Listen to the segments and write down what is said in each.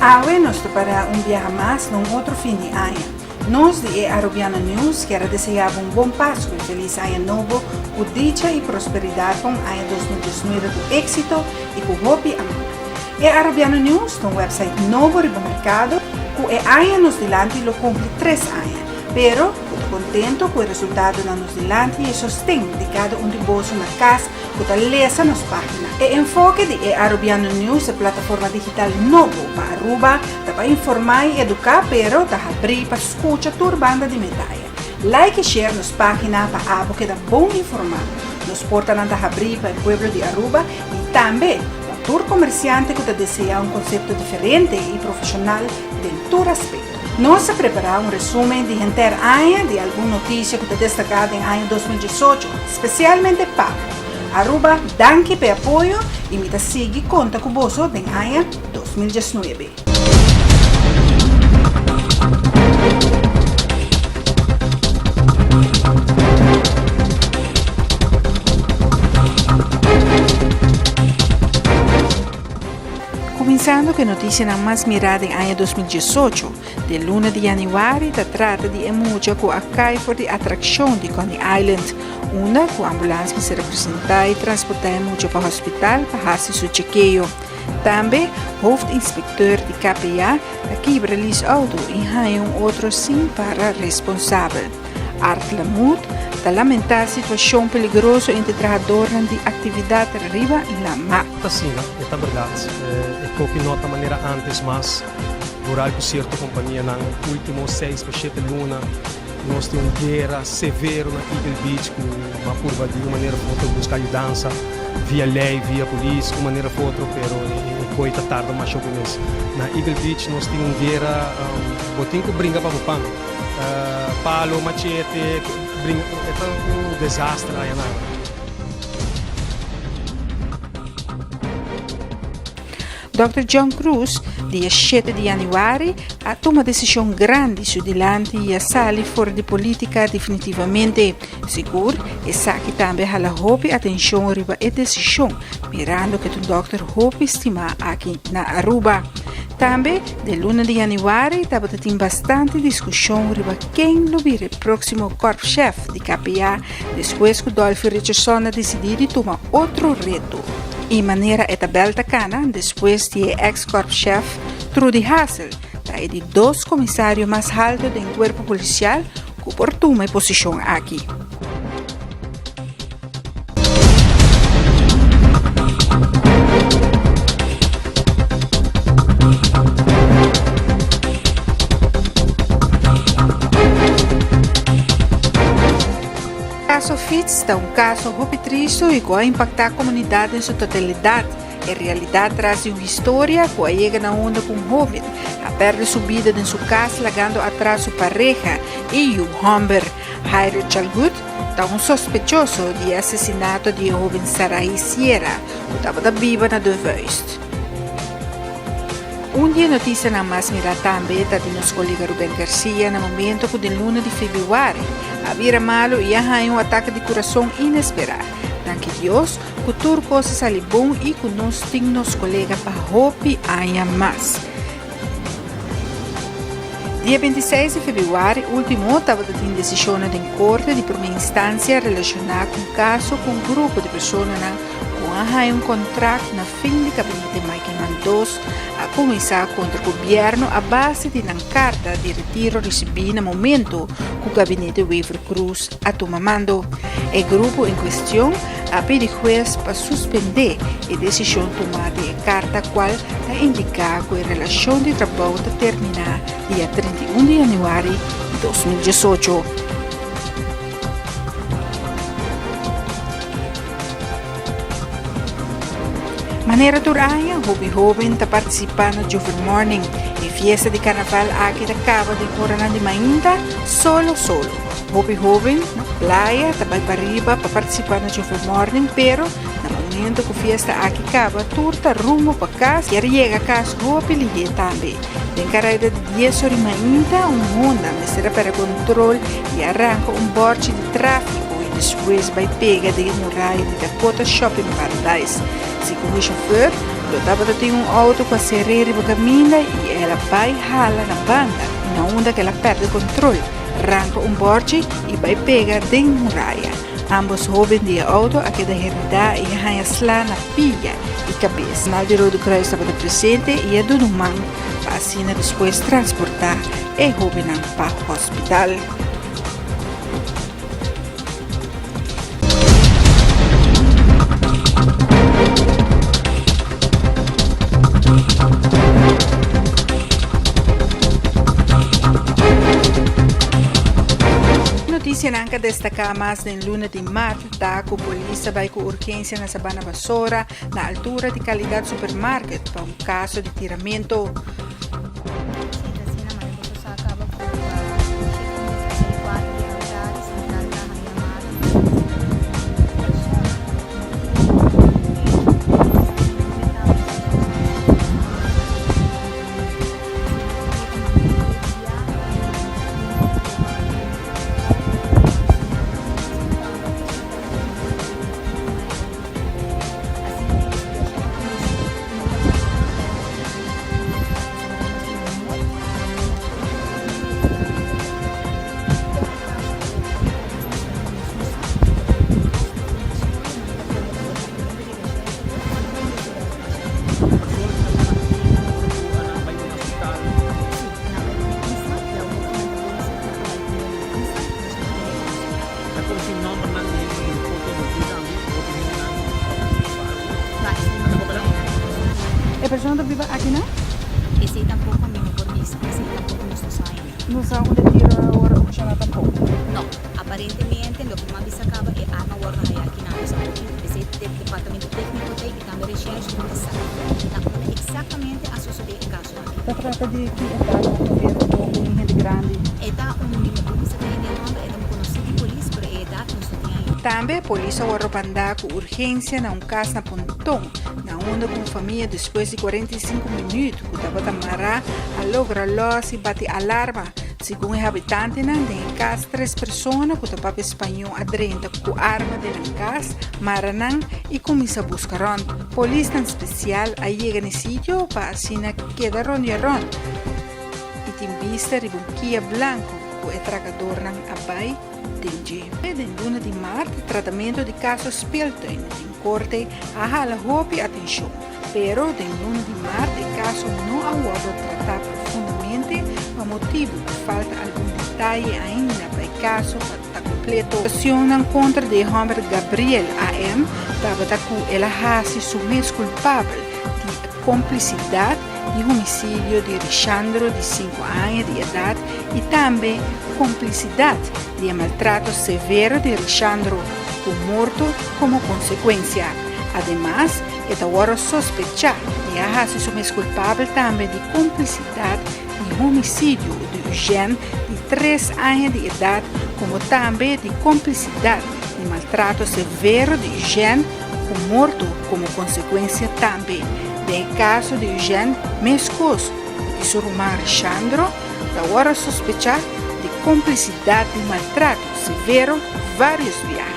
Awe nos ta para un biaha mas na un otro fin di aña. Nos di e Arubiano News kier a desea bo un bon Pascu y feliz aña nobo cu dicha y prosperidad pa un aña 2019 cu exito y cu hopi amor. E Arubiano News ta un website nobo riba mercado cu e aña nos dilanti lo cumpli tres aña, pero cu ta contento cu e resultadonan nos dilanti y e sosten di cada un di boso na cas cu ta lesa nos pagina. E enfoke di e Arubiano News, e plataforma digital nobo pa Aruba, ta pa informa y educa pero ta habri pa scucha tur banda di medaya. Like y share nos pagina pa abo keda bon informa. Nos portanan ta habri pa e pueblo di Aruba y tambe pa tur comerciante cu ta desea un concepto diferente y profesional den tur aspecto. Nos a prepara un resumen di henter aña di algun noticia cu ta destaca den aña 2018, specialmente pa Aruba. Danki pa e apoyo y mi ta sigui conta cu boso den aña 2019. Kuminsando ku e notisianan mas mirá den aña 2018, den luna di yanüari ta trata di e mucha ku a kai for di atrakshon di Coney Island, unda ku ambulans mester a presentá i transportá e mucha pa hospital pa hasi su chekeo. Tambe hoofdinspecteur di KPA ta kibra lis auto i haña un otro sin para responsabel. Art Lamoot ta lamentá situashon peligroso entre trahadornan di aktividat riba lama. Ta asina, e ta berdad. E koki no ta manera antes mas. Vooral ku sierto kompanianan ultimo seis pa shete luna nos tin un guera severo na Eagle Beach ku a purba di un manera of otro buska yudansa via lei, via polis, un manera of otro, pero e koi ta tarda masha hopi mes. Na Eagle Beach nos tin un guera, bo tin ku bringa pa bo pan. Palo, machete, bringa, e ta un desastre ayanan. Dòkter John Cruz, dia shete di yanüari, a tuma desishon grandi su dilanti i a sali for di politika definitivamente. Sigur, esaki tambe a hala hopi atenshon riba e desishon, mirando ku e ta un dòkter hopi stimá aki na Aruba. Tambe, den luna di yanüari tabata tin bastante diskushon riba ken lo bira e próksimo kòrpschef di KPA despues ku Dolfi Richardson a disidí di tuma otro reto. I manera e tabel ta kana despues di e eks kòrpschef Trudy Hassell ta e di dos komisario mas halto den kuerpo polisial ku por tuma e posishon aki. Kaso Fitz ta un kaso hopi tristu i ku a impaktá komunidat den su totalidat. E realidat tras di un historia ku a yega na unda ku un hóben a pèrdè su bida den su kas lagando atras su pareha i yu hòmber. Jairo Chalgut ta un sospechoso di e asesinato di e hóben Sarai Sierra ku tabata biba na De Vuist. Un di e notisianan mas mirá tambe ta di nos kolega Ruben Garcia na momento ku den luna di febrüari a bira malu i a haña un atake di kurason inesperá. Danki Dios ku tur kos a sali bon i ku nos tin nos kolega pa hopi aña mas. Dia 26 di febrüari último tabata tin desishonnan den korte di promé instansia relashoná ku un kaso ku un grupo di personanan ku a haña un kontrakt na fin di gabinete Mike Eman dos a kuminsá kontra gobièrnu a base di nan karta di retiro risibí na momento ku gabinete Wever-Croes a tuma mando. E grupo en kuestion a pidi hues pa suspendé e desishon tumá den e karta kual ta indiká ku e relashon di trabou ta terminá dia 31 di yanüari 2018. Manera tur aña, hopi hóben ta partisipá na Jover Morning. E fiesta di karnaval aki ta kaba den oranan di mainta solo solo. Hopi hóben na playa ta bai pariba pa partisipá na Jover Morning, pero na momento ku fiesta aki kaba tur ta rumbo pa kas kier yega kas hopi lihé tambe. Den kareda di dies or di mainta un Honda mester a pèrdè kontrol i a ranka un bòrchi di tráfiko i despues bai pega den e muraya di Dakota Shopping Paradise. Segun e shofèr. Lo tabata tin un auto cu a ser'é riba caminda y el a bay hala na banda y na unda cu el a perde control, ranca un borchi y bay pega den muraya. Ambos hoben di e auto a keda herida y a haña sla na pia y cabes. Personal di Rode Kruis tabata presente y a duna un man pa asina despues transporta e hobennan pa hospital. Noticianan ka destaca mas den luna di maart ta cu polis a bay cu urgencia na Sabana Basora na altura di Calidad Supermarket pa un caso di tiramento. E persona ta biba aki nan? Esey tampoco mi no por bisa, esey tampoco nos no sa ainda. No sa unda tiro a worde ocasioná tampoco? No, aparentemente loke mi a bisa caba e arma a worde haya aki nan, nos a hopi, esey departamento tecnico ta y tambe recherche no ta sa na unda exactamente a sosode e caso aki. Ta trata di ki edad ongeveer un hoben, un hende grandi? E ta un, mi no por bisa ta hende homber, e ta un conoci di polis, pero e edad nos no tin ainda. Tambe polis a worde bandá cu urgencia na un cas na Ponton, na unda cu un famia despues di 45 minuut cu tabata mará a logra los y bati alarma. Segun e habitantenan den e cas tres persona cu ta papia spañó a drenta cu arma den nan cas, mara nan y cuminsa busca rond. Polisnan special a yega n'e sitio pa asina keda rondia rond y tin bista riba un Kia blanco cu e tracadornan a bay den dje. Den luna di maart tratamento di caso Speeltuin den corte a hala hopi atencion, pero den luna di maart e caso no a wordo trata profundamente pa motibu cu falta algun detaye ainda pa e caso pa ta completo. Acusacionnan contra di e homber Gabriel AM. tabata cu el a haci su mes culpabel di complicidad di homicidio di Rishandro di cinco aña di edad y tambe complicidad di e maltrato severo di Rishandro cu morto como consecuencia. Ademas, e ta wòrdu sospechá di a hasi su mes kulpabel tambe di komplisidat di homisidio di Eugène di tres aña di edat komo tambe di komplisidat di maltrato severo di Eugène ku morto komo konsekuensia tambe. Den e kaso di Eugène meskos ku di su ruman Rishandro ta wòrdu sospechá di komplisidat di maltrato severo vários biaha.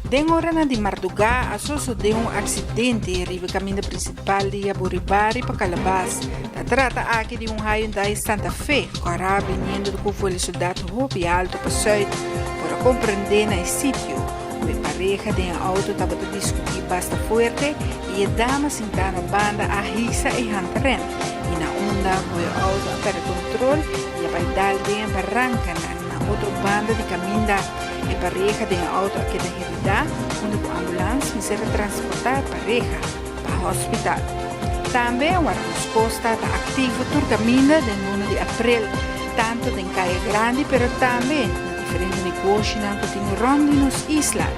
Den oranan di mardugá a sosodé un aksidente riba e kaminda prinsipal di Yaburibari pa Calabas. Ta trata aki di un Hyundai Santa Fe kòrá biniendo ku velosidad hopi alto pa sùit. Por a komprendé na e sitio ku e pareha den e outo tabata diskutí basta fuerte i e dama sintá na banda a hisa e handrem i na unda ku e outo a pèrdè kontrol i a bai dal den e barankanan na otro banda di kaminda. E pareha den e outo a keda heridá unda ku ambulans mester a transportá e pareha pa hospital. Tambe Warda Costa ta aktivo tur kaminda den luna di aprel, tantu den Kaya Grandi pero tambe na diferente negoshinan ku tin rònt di nos isla.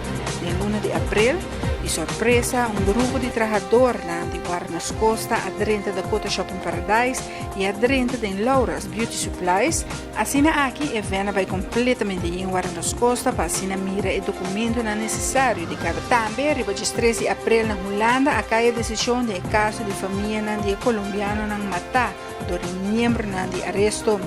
Den luna di april, di sorpresa, un grupo di trahadornan di Warner's Costa a drenta Dakota Shopping Paradise y a drenta den Laura's Beauty Supplies. Asina aki e ven a bay completamente yen Warner's Costa pa asina mira e documentonan necesario di cada. Tambe riba diestres di april na Hulanda a cay e decision den e caso di famianan di e colombianonan mata dor di miembronan di aresto.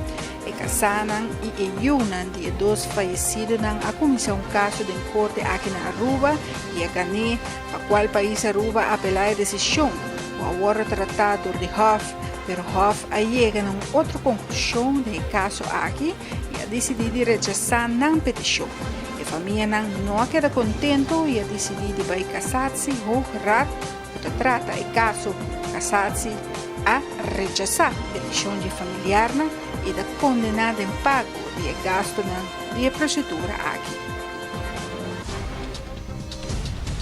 E kasánan i e yunan di e dos fayesidonan a kuminsá un kaso den korte aki na Aruba i a gané, pa kual pais Aruba a apelá e desishon ku a wòrdu tratá dor di hòf, pero hòf a yega na un otro konklushon den e kaso aki i a disidí di rechasá nan petishon. E famianan no a keda kontentu i a disidí di bai Kasatsi Hoge Raad ku ta trata e kaso. Kasatsi a rechasá petishon di e familiarnan i ta kondená den pago di e gastunan di e prosedura aki.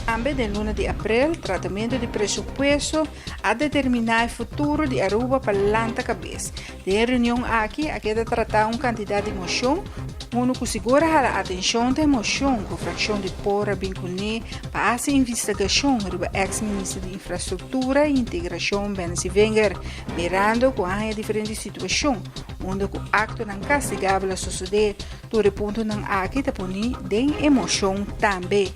Tambe den luna di aprel tratamentu di presupuesto a determiná e futuro di Aruba pa lanta kabes. Den e reunion aki a keda tratá un kantidat di moshon, unu ku sigur a hala atenshon ta e moshon ku frakshon di por a bin kuné pa hasi investigashon riba eks minister di Infrastruktura i Integrashon Benny Sevinger, mirando ku a haña diferente situashon unda ku aktonan kastigabel a sosodé. Tur e puntonan aki ta poni den e moshon tambe.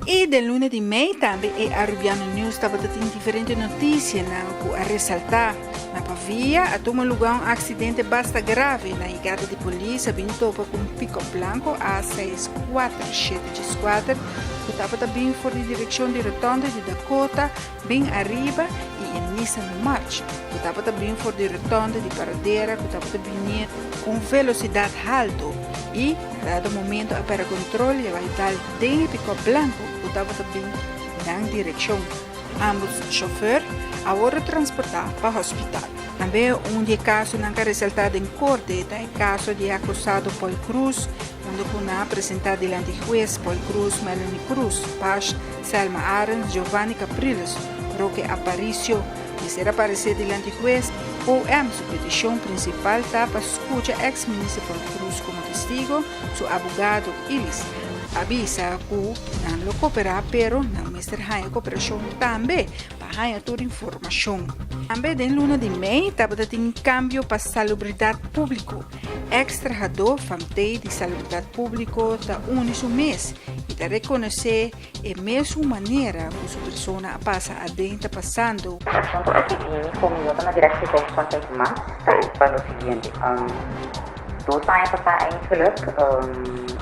Y den luna di mei tambe e Arubiano News tabata tin diferente noticianan cu a resalta. Na Pavia a tuma luga un accidente basta grave. Na yegada di polis a bin topa cu un pick-up blanco A 64714 cu tabata bin for di direccion di rotonde di Dakota bin ariba y e Nissan March cu tabata bin for di rotonde di Paradera cu tabata bini cu un velocidad halto y na dado momento a perde control y a bay dal den e pick-up blanco cu tabata bin nan direccion. Ambos chofer a worde transporta pa hospital. Tambe un di e casonan cu a resalta den corte ta e caso di e acusado Paul Cruz, unda cu nan a presenta dilanti huez Paul Cruz, Melanie Cruz, Pash, Selma Arends, Giovanni Capriles, Roque Aparicio. Mester a parece dilanti huez. OM su peticion principal ta pa scucha ex minister Paul Cruz como testigo, su abogado Ilis a bisa cu nan lo coopera pero nan mester haña cooperacion tambe pa haña tur informacion. Tambe den luna di mei tabata tin cambio pa Salubridad Publico. Ex trahador Famtey di Salubridad Publico ta uni su mes y ta reconoce e mesun manera cu su persona a pasa aden ta pasando. Asunto aki bini cu mi no ta na directie volksgezondheid mas ta pa lo siguiente. Dos aña pasá eigenlijk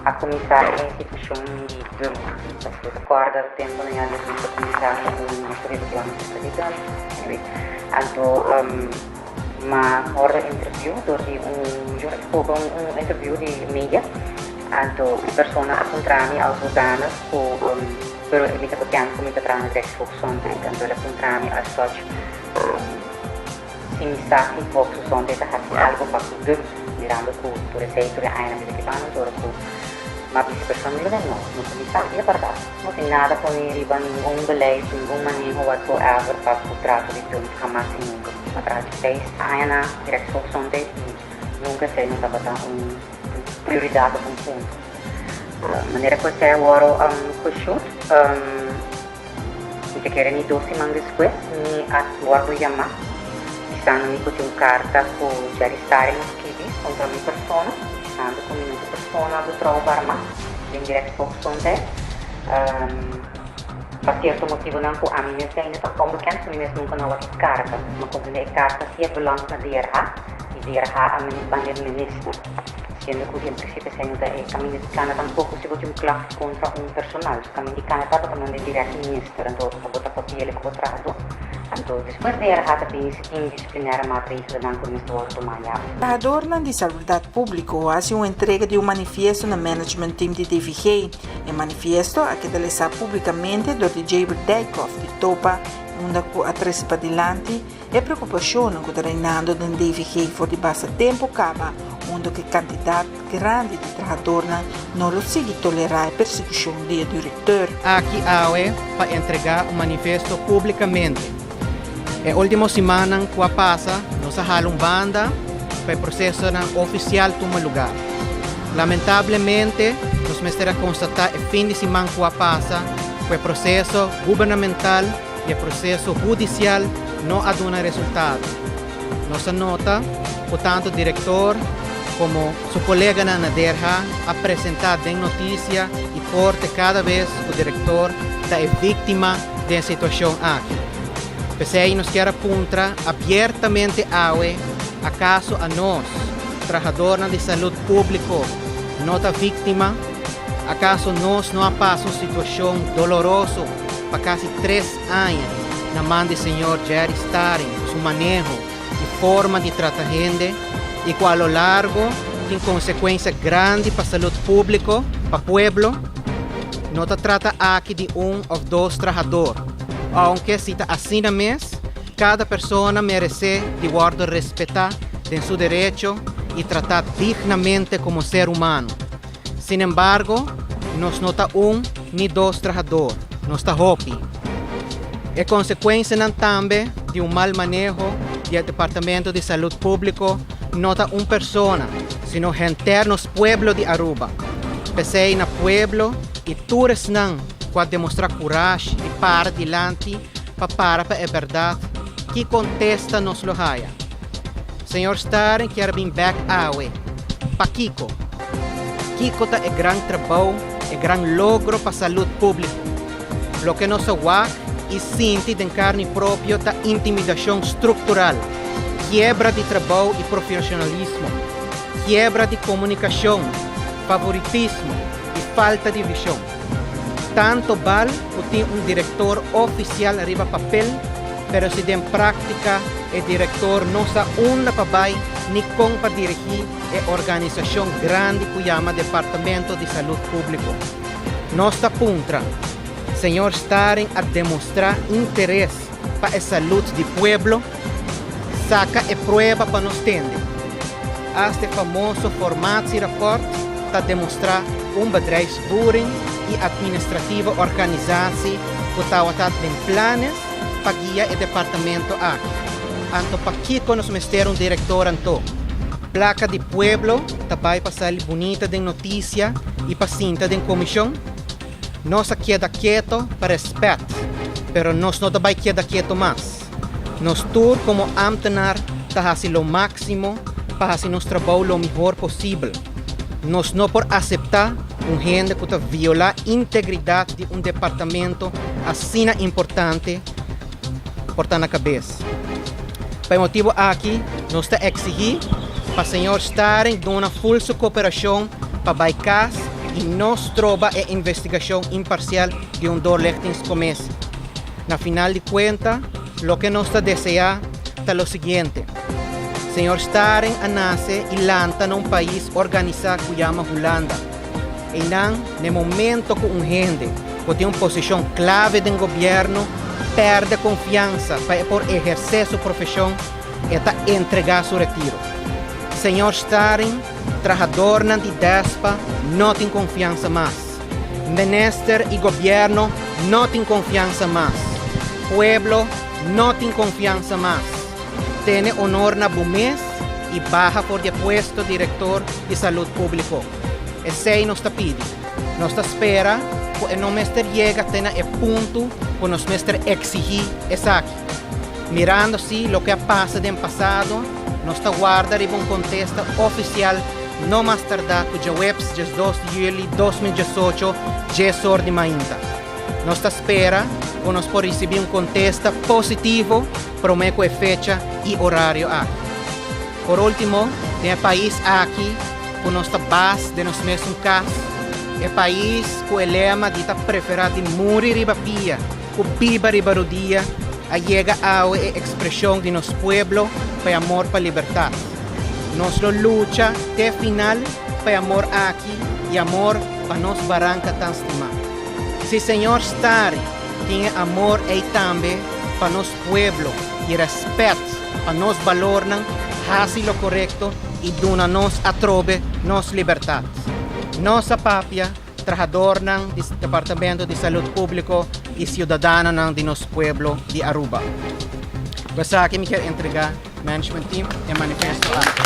a kuminsá e institushon di dump. Pasobra ta kòrda tempu na yanda ku a kuminsá ku nos ta biba kilamen serka di dump. Anyway, anto m'a hòrda interview dor di un yo escoge un interview di media. Anto e persona a puntra mi als zodanig ku pero mi ta papiando ku mi ta traha na directie volksgezondheid. Anto el a puntra mi as such. Si mi sa si Volksgezondheid ta hasi algo pa ku dump, mirando ku tur esei tur e añanan biba kibando anto ora ku m'a bisa personalmente no, no ku mi sa i e bèrdat. No tin nada pone riba ningun beleid, ningun maneho whatsoever pa ku trato di dump hamas i nunka. M'a traha dieseis aña na Directie Volksgezondheid i nunka esei no tabata un prioridat of un punto. Manera ku esei a wòrdu geshoot, Mi ta kere ni dos siman despues mi a wòrdu yamá bisando mi ku tin un karta ku Jerry Staring a skibi kontra mi persona, bisando ku mi no ta persona betrouwbaar mas den direct volksgezondheid pa sierto motibonan ku ami mes ainda ta onbekend, ku mi mes nunka no a wak e karta. Mi a komprendé e karta si a beland na DRH i DRH a manda e minister. Siendo cu en principio esey no ta e caminda di cana tampoco si bo tin un klacht contra un personal. Su caminda di cana tabata manda e direct minister, anto abo ta papia cu bo trahador. Anto despues di RH ta bini si tin disciplinaire maatregelennan cu mester wordo tuma ya. Trahadornan di Salubridad Publico a haci un entrega di un manifiesto na management team di DVG. E manifiesto a keda lesa publicamente dor di Jaber Dijkhoff di topa. unda cu a trece padilanti e preocupacionnan cu ta reinando den DVG for di basta tempo caba unda cu e cantidad grandi di trahadornan no lo sigui tolera e persecucion di e director. Aki awe pa entrega un manifesto publicamente. E ultimo simannan cu a pasa nos a hala un banda pa e procesonan oficial tuma lugar. Lamentablemente nos mester a constata e fin di siman cu a pasa cu e proceso gubernamental y e proceso hudicial no a duna resultado. Nos a nota cu tanto director como su coleganan na DRH a presenta den noticia y corte cada bes cu director ta e victima den e situacion aki. P'esey nos kier a puntra abiertamente awe, acaso anos, trahadornan di salud publico, no ta victima? Acaso nos no a pasa un situacion doloroso pa casi tres aña na man di señor Jerry Staring cu su maneho y forma di trata hende y cu a lo largo tin consecuencia grandi pa salud publico, pa pueblo? No ta trata aki di un of dos trahador, aunke si ta asina mes, cada persona merece di wordo respeta den su derecho y trata dignamente como ser humano. Sin embargo, nos no ta un ni dos trahador, nos ta hopi. E consecuencianan tambe di un mal maneho di e Departamento di Salud Publico no ta un persona, sino henter nos pueblo di Aruba. P'esey na pueblo y tur esnan cu a demostra curashi di para dilanti pa para pa e berdad, ki contesta nos lo haya? Señor Staring kier bin bek awe. Pakico? Kico ta e gran trabou, e gran logro pa salud publico? Loke nos a wak y sinti den carni propio ta intimidacion structural, kiebra di trabou y profesionalismo, kiebra di comunicacion, favoritismo y falta di vision. Tanto bal cu tin un director oficial riba papel, pero si den practica e director no sa unda pa bay ni con pa dirigi e organisacion grandi cu yama Departamento di Salud Publico. Nos ta puntra, Señor Staring a demostra interes pa e salud di pueblo? Saca e prueba pa nos tende. Hasta e famoso formatierapport ta demostra un bedrijfsvoering y administratieve organisatie cu tawata den planes pa guia e departamento aki. Anto pakico nos mester un director anto? Placa di pueblo ta bay pa sali bunita den noticia y pa sinta den comision? Nos a keda keto pa respet, pero nos no ta bay keda keto mas. Nos tur como ambtenaar ta haci lo maximo pa haci nos trabou lo mihor posibel. Nos no por acepta un hende cu ta viola integridad di un departamento asina importante por ta na cabes. Pa e motibo aki nos ta exigi pa señor Staring duna full su cooperacion pa bay cas y no stroba e investigacion imparcial di un doorlichtingscommissie. Na final di cuenta, loke nos ta desea ta lo siguiente, Señor Staring a nace y lanta na un pais organisa cu yama Hulanda. Eynan, n'e momento cu un hende cu tin un posicion clave den gobierno perde confiansa pa e por eherce su profesion, e ta entrega su retiro. Señor Staring, trahadornan di DESPA no tin confiansa mas. Minister y gobierno no tin confiansa mas. Pueblo no tin confiansa mas. Tene honor na bo mes y baha for di e puesto director di Salud Publico. Esey nos ta pidi. Nos ta spera cu e no mester yega te na e punto cu nos mester exigi esaki. Mirando si loke a pasa den pasado, nos ta warda riba un contesta oficial no mas tarda cu djaweps 12 di juli 2018 10 or di mainta. Nos ta spera cu nos por ricibi un contesta positivo prome cu e fecha y horario aki. Por ultimo, den e pais aki cu nos ta bas den nos mesun cas, e pais cu e lema di ta prefera di muri riba pia cu biba riba rodia, a yega awe e expresion di nos pueblo pa e amor pa libertad. Nos lo lucha te final pa e amor aki y amor pa nos baranca tan stima. Si señor Starry tin e amor ey tambe, pa nos pueblo y respet pa nos balornan, haci lo corecto y duna nos atrobe nos libertad. Nos a papia, trahadornan di Departamento di Salud Publico y ciudadanonan di nos pueblo di Aruba. Cu esaki mi kier entrega Management Team e manifesto aki.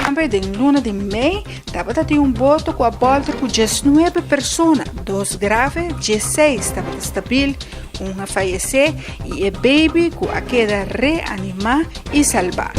Tambe den luna di mei tabata tin un boto cu a bolter cu diesnuebe persona, dos grave, diesseis tabata stabil, un a fayece y e baby cu a keda reanima y salba.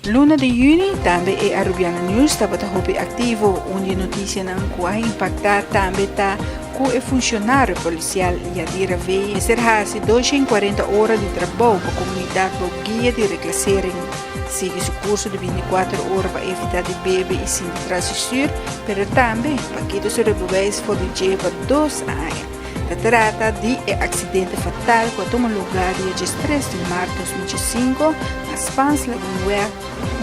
Luna di juni tambe e Arubiano News tabata hopi activo. Un di e noticianan cu a impacta tambe ta cu e funcionario policial Yadira Vey mester haci 240 ora di trabou pa comunidad bou guia di reclassering. Sigui su curso di binticuater ora pa evita di bebe y sinti tras di stuur, pero tambe pa kita su rijbewijs for di dje pa dos aña. Ta trata di e accidente fatal cu a tuma lugar dia diestres di maart 2005 na Spaans Lagoenweg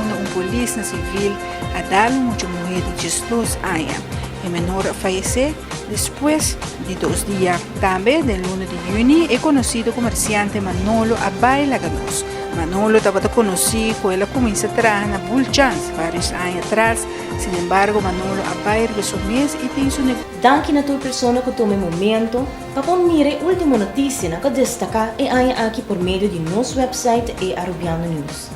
unda un polis na civil a dal un mucha muher di diesdos aña. E menor a fayece despues di dos dia. Tambe den luna di juni e conocido comerciante Manolo a bay laga nos. Manolo tabata conoci cu el a cuminsa traha na Bull Chance varios aña atras, sin embargo Manolo a bay riba su mes y tin su negocio. Danki na tur persona cu tuma e momento pa por mira e ultimo noticianan cu a destaca e aña aki por medio di nos website e Arubiano News.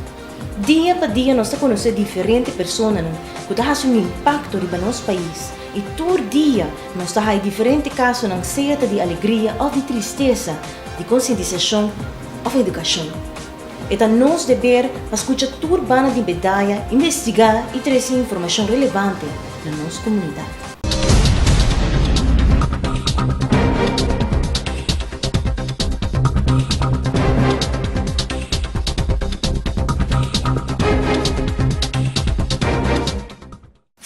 Dia pa dia nos ta conoce diferente personanan cu ta haci un impacto riba nos pais y tur dia nos ta haya diferente casonan sea ta di alegria of di tristesa, di concientisacion of educacion. E ta nos deber pa scucha tur banda di medaya, investiga y trece informacion relevante na nos comunidad.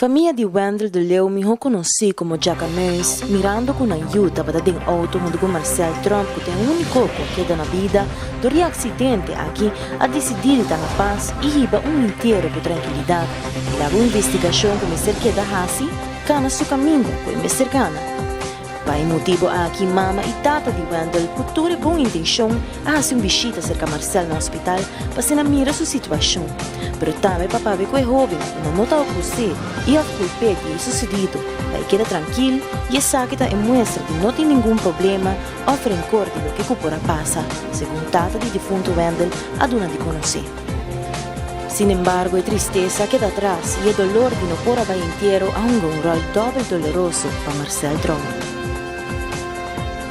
Famia di Wendel de Leeuw mihó konosí komo Jackamuis, mirando ku nan yu tabata den outo huntu ku Marcel Tromp ku ta e úniko ku a keda na bida dor di e aksidente aki, a disidí di ta na pas i hiba un intiero ku trankilidat i laga un investigashon ku mester keda hasi kana su kaminda ku e mester kana. Pa e motibu aki mama i tata di Wendel ku tur e bon intenshon a hasi un bishita serka Marcel na hospital pa asina mira su situashon, pero tambe pa papia ku e hóben ku nan no ta akus'é i òf kulp'é di e susedido pa e keda trankil i esaki ta e muestra di no tin ningun problema òf renkor di loke ku por a pasa, segun tata di difunto Wendel a duna di konosé. Sin embargo, e tristesa a keda atras i e dolor di no por a bai entiero a hunga un ròl dòbel doloroso pa Marcel Tromp.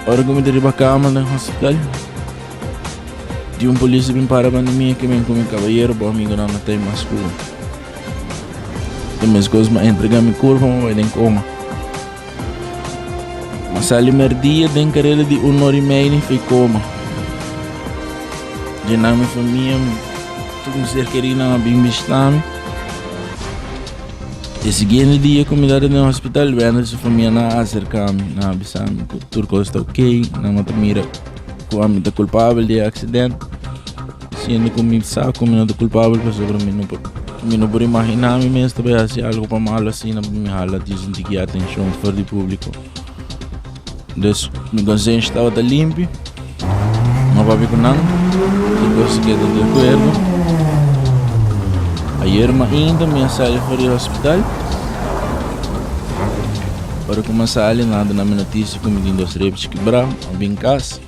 Ora ku mi ta riba kama den hospital, di un polis a bin para banda mi e ke men ku mi kabayero bo amigonan no ta ei mas ku bo. E meskos mi a entrega mi kurpa mi bai den koma. Mi a sali merdia den kareda di un ora i mei ni fei koma. Dje nan mi famia, tur mi ser kerinan a bin bishita mi. E siguiente dia ku mi tabata den hospital, Wendel su famia nan a aserká mi, nan a bisa mi ku tur kos ta ok, nan no ta mira ku ami ta kulpabel di e aksident, siendo ku mi sa ku mi no ta kulpabel pasobra mi no por mi no por imaginá mi mes ta bai hasi algu pa malo asina pa mi hala djis un tiki atenshon for di públiko. Dus mi konsenshi tabata limpi, no papia ku nan, tur kos a keda di akuerdo. Ayer mainta mi a sali for di hospital. Ora ku mi a sali nan a duna mi notisia ku mi tin dos repchi kibrá, a bin kas.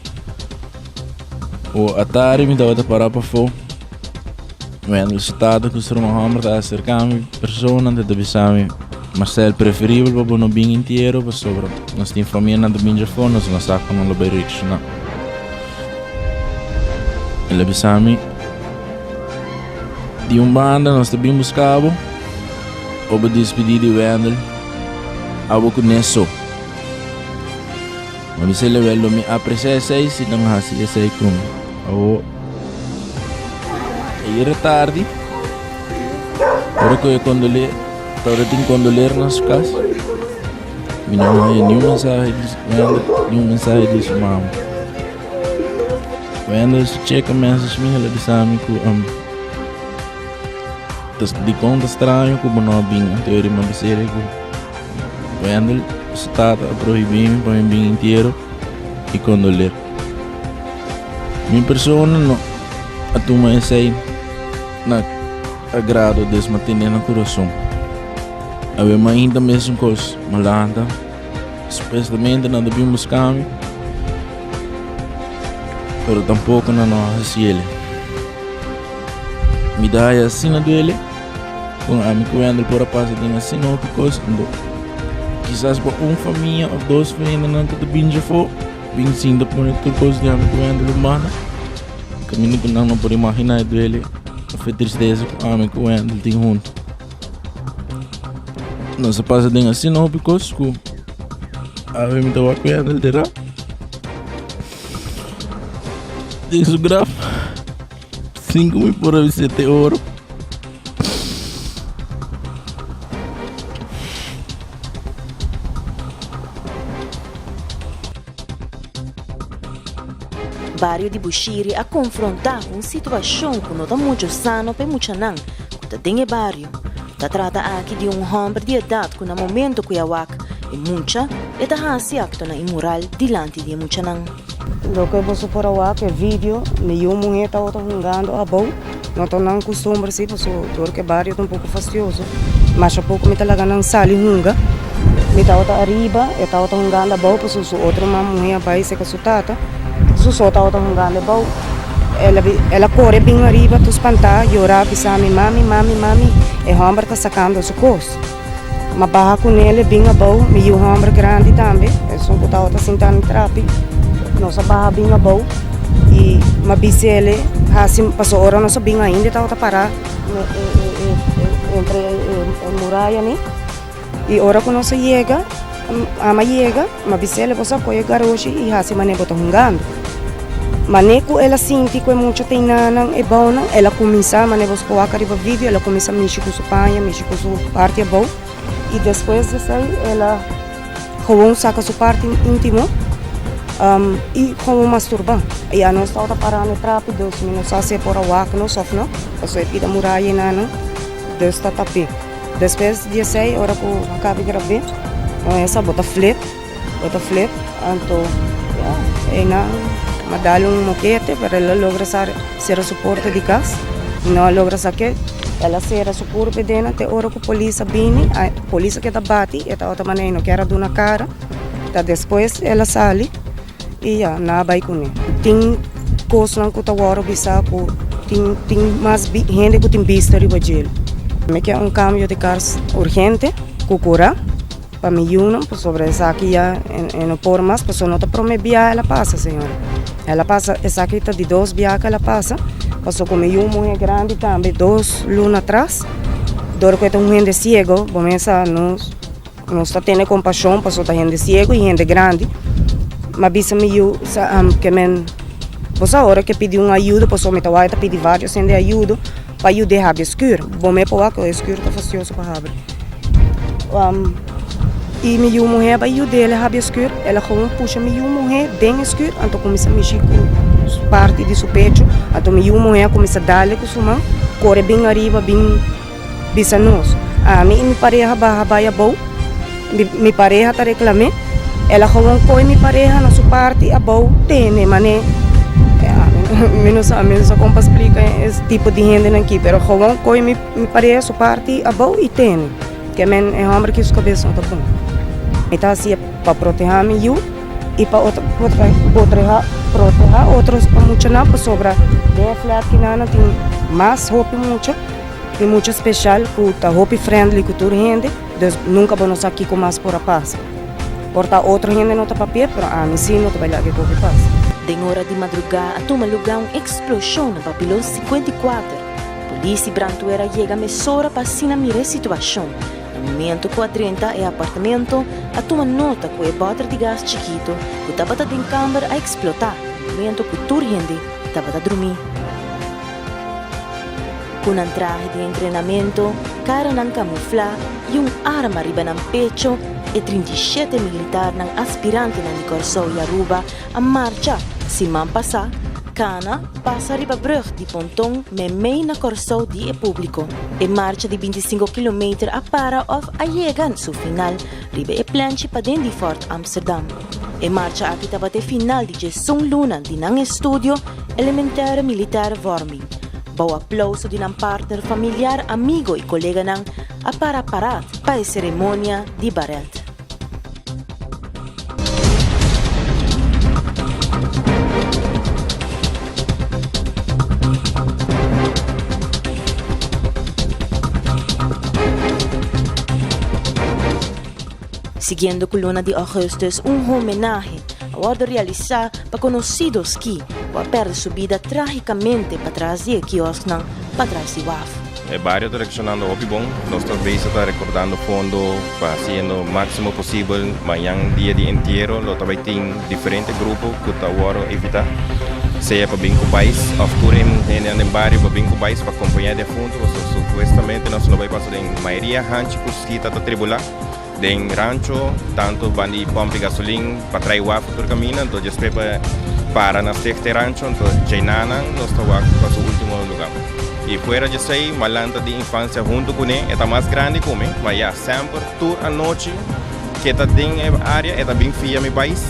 O atari mi tabata pará pafó, wendel su tata ku su ruman hòmber ta aserká mi persona ta ta bisa mi, Marcel, preferibel pa bo no bin intiero pasobra nos tin famianan ta bin djafó, nos no sa kon nan lo bai reakshoná. El a bisa mi, Di un banda nos ta bin buska bo, o bo dispidí di Wendel, abo ku ne so. Ma mi sele wel lo mi aprecia esey si nan haci esey cu mi. Awo ayer tardi ora cu e condoleer tabata tin condoleer na su cas mi no haya ni un mensahe di Wendel ni un mensahe di su mama. Wendel su check a message mi, el a bisa mi ku um, tas dikon ta straño ku bo no a bin anterior mi a bis'el ku Wendel su tata a prohibí mi pa mi bin entiero i kondoler. Mi persona no a tuma esei na agrado des m'a tene na kurason. Awe mainta mesun kos, m'a lanta. Supuestamente nan ta bin buska mi, pero tampoco nan no a haci ele. Mi ta haya asina duele con ami cu Wendel por a pasa den asina hopi cos, ando kisas pa un famia of dos familianan cu ta bin djafo bin sinta pone tur cos di ami cu Wendel un banda, caminda cu nan no por imagina e duele of e tristeza cu ami cu Wendel tin hunto. Nos a pasa den asina hopi kos ku awe mi ta wak Wendel dera den su graf sin ku mi por a bis'é oro. Bario di Bushiri a konfrontá ku un situashon ku no ta muchu sano pa e muchanan ku ta den e bario. Ta trata aki di un hòmber di edat ku na momento ku e a wak e mucha, e ta hasi aktonan inmoral dilanti di e muchanan. Loke boso por a wak e video, mi yu muhé tabata hungando abou, no ta nan kustumber si, pasobra dor ku e bario ta un poko fastioso, masha poko mi ta laga nan sali hunga. Mi tabata ariba, e tabata hungando abou, pasobra su otro man muhé a bai seka su tata, su so tabata hungando abou. El a el a kore bin ariba tur spantá, yorá, bisa mi, Mami, mami, mami, e hòmber ta sakando su kos. M'a baha ku nel, bin abou, mi yu hòmber grandi tambe, esun ku tabata sintá na trapi, nos a baha bin abou i m'a bisa el hasi, pasobra ora nos a bin ainda e tabata pará entre e muraya ni, i ora ku nos a yega, ama yega, m'a bisa el, bo sa kohe e garoshi i hasi manera bo ta hungando. Mane ku el a sinti ku e mucha ta inanan e bounan, el a kuminsá, mane boso por wak ariba video, el a kuminsá mishi ku su paña, mishi ku su parti abou, i despues di esei el a gewoon saka su parti íntimo i gewoon masturbá. I anos tabata pará na e trapi, dus mi no sa si e por a wak nos òf no, pasobra e pida muraya inanan, dus ta tap'é. Despues di esei, ora ku a kaba grab'é, esa bo ta flip. Bo ta flip, anto ya, einan a dal un mokete, pero el a logra sera su porta di kas, no a logra sak'é. El a sera su kurpa dena te ora ku polis a bini, polis a keda bati, e tabata manera e no kier a duna kara, ta despues el a sali i ya, nan a bai kuné. Tin kosnan ku ta wòrdu bisa ku tin tin mas hende ku tin bista riba djel. Mi ke un kambio di kas urgente ku kura. Pa mi yunan pasobra esaki ya e no por mas pasobra no ta prome bia el a pasa señora. El a pasa esaki ta di dos bia ku el a pasa pasobra ku mi yu muhe grandi tambe dos luna atras dor ku e ta un hende siego bo mes sa nos nos ta tene kompashon pasobra ta hende siego i hende grandi mi a bisa mi yu sa ke men bo sa ora ke pidi un ayudo pasobra mi ta wak e ta pidi varios hende ayudo. Pa yud'é habri e skur. Bo me por wak ku e skur ta fastioso pa habri. I mi yu muhé a bai yud'é el a habri e skur, el a gewoon pusha mi yu muhé den e skur, anto kuminsá mishi ku parti di su pecho, anto mi yu muhé a kuminsá dal ku su man, kore bin ariba bin bisa nos. Ami i mi pareha baha bai abou, mi pareha ta reklam'é, el a gewoon kohe mi pareha na su parti abou tene man'é mi no sa mi no sa kon pa splika e tipo di hendenan aki pero gewoon kohe mi pareha su parti abou i tene ke men e hòmber aki su kabes no ta bon mi ta hasié pa protehá mi yu i pa otro protehá otro muchanan pasobra den e flat kinan tin mas hopi mucha tin mucha speshal ku ta hopi friendly ku tur hende. Dus nunka bo no sa kiko mas por a pasa. Por ta otro hende no ta papia, pero ami si no ta bai laga e koki pasa. Den ora di madrugá a tuma lugá un eksploshon na Papilon 54. Polis i brandweer a yega mesora pa asina mira e situashon. Na momento ku a drenta e apartamento, a tuma nota ku e bòter di gas chikito ku tabata den kamber a eksplotá na momento ku tur hende tabata drumí. Ku nan trahe di entrenamentu, karanan kamuflá i un arma riba nan pecho, e 37 militarnan aspirantenan di Kòrsou i Aruba a marcha siman pasá. Kana pasa riba brug di ponton meimei na Kòrsou di e públiko. E marcha di bintisinko kilometer a para òf a yega su final riba e plenchi paden di Fort Amsterdam. E marcha aki tabata e final di djesun luna di nan estudio Elementaire Militaire Vorming. Bou aplouso di nan partner, familiar, amigo i koleganan a para parat pa e seremonia di baret. Siguiendo cu luna di augustus un homenahe a wordo realisa pa conocido ski cu a perde su bida tragicamente patras di e kiosknan patras di waf. E bario ta reaccionando hopi bon. Nos ta bezig ta recordando fondo pa haciendo maximo posibel. Mañan dia di entiero lo ta bay tin diferente grupo cu ta worde invita, sea pa bin cu bais of tur e hendenan den bario pa bin cu bais pa acompaña e defunto, pasobra supuestamente nos lo bay pasa den mayoria hanchi cu skita ta tribula den rancho, tanto bandi pompi gasolin pa trai waf tur caminda, anto despues pa para na sticht e rancho, anto djeinana nos ta wak pa su ultimo lugar. Y fuera djesey, malanta di infancia hunto cune, e ta mas grandi cu mi, ma ya semper tur anochi ke ta den e area e ta bin fia mi bais,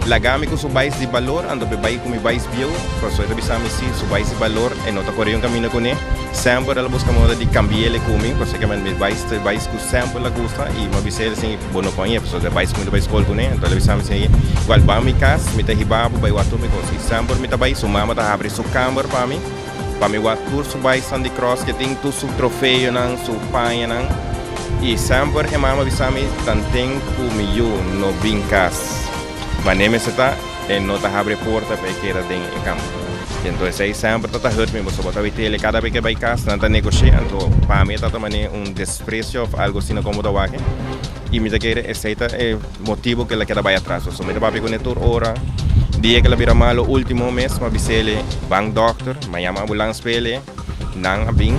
laga mi cu su bais di balor, anto pe bai cu mi bais bieu, pasobra e ta bisa mi si su bais di balor e no ta core un caminda cune, semper el a busca moda di cambiele cu mi, pasobra mi bais ta e bais cu semper la gusta y mi a bisa el si bo no por pasobra e bais cu mi ta bai scol cune, anto el a bisa mi si igual ban mi cas mi ta hiba bo bai wak tur mi cos y semper mi ta bai su mama ta habri su camber pa mi. Pa mi wak tur su baisan di cross ke tin tur su trofeonan, su pañanan. I semper e mama bisa mi tanten ku mi yu no bin kas. Manera mester ta, e no ta habri e porta pa e keda den e kamp. Enton esei semper ta ta hurt mi pasobra bo ta wit'el kada bes ke bai kas nan ta negosh'é anto pa mi e ta ta manera un despresio of algo asina komo ta wak. I mi ta kere esei ta e motibu ku el a keda bai atras. Pasobra mi ta papia kuné tur ora. Dia ku el a bira malu último mes, mi a bis'el ban dòkter, mi a yama ambulans pa el, nan a bin.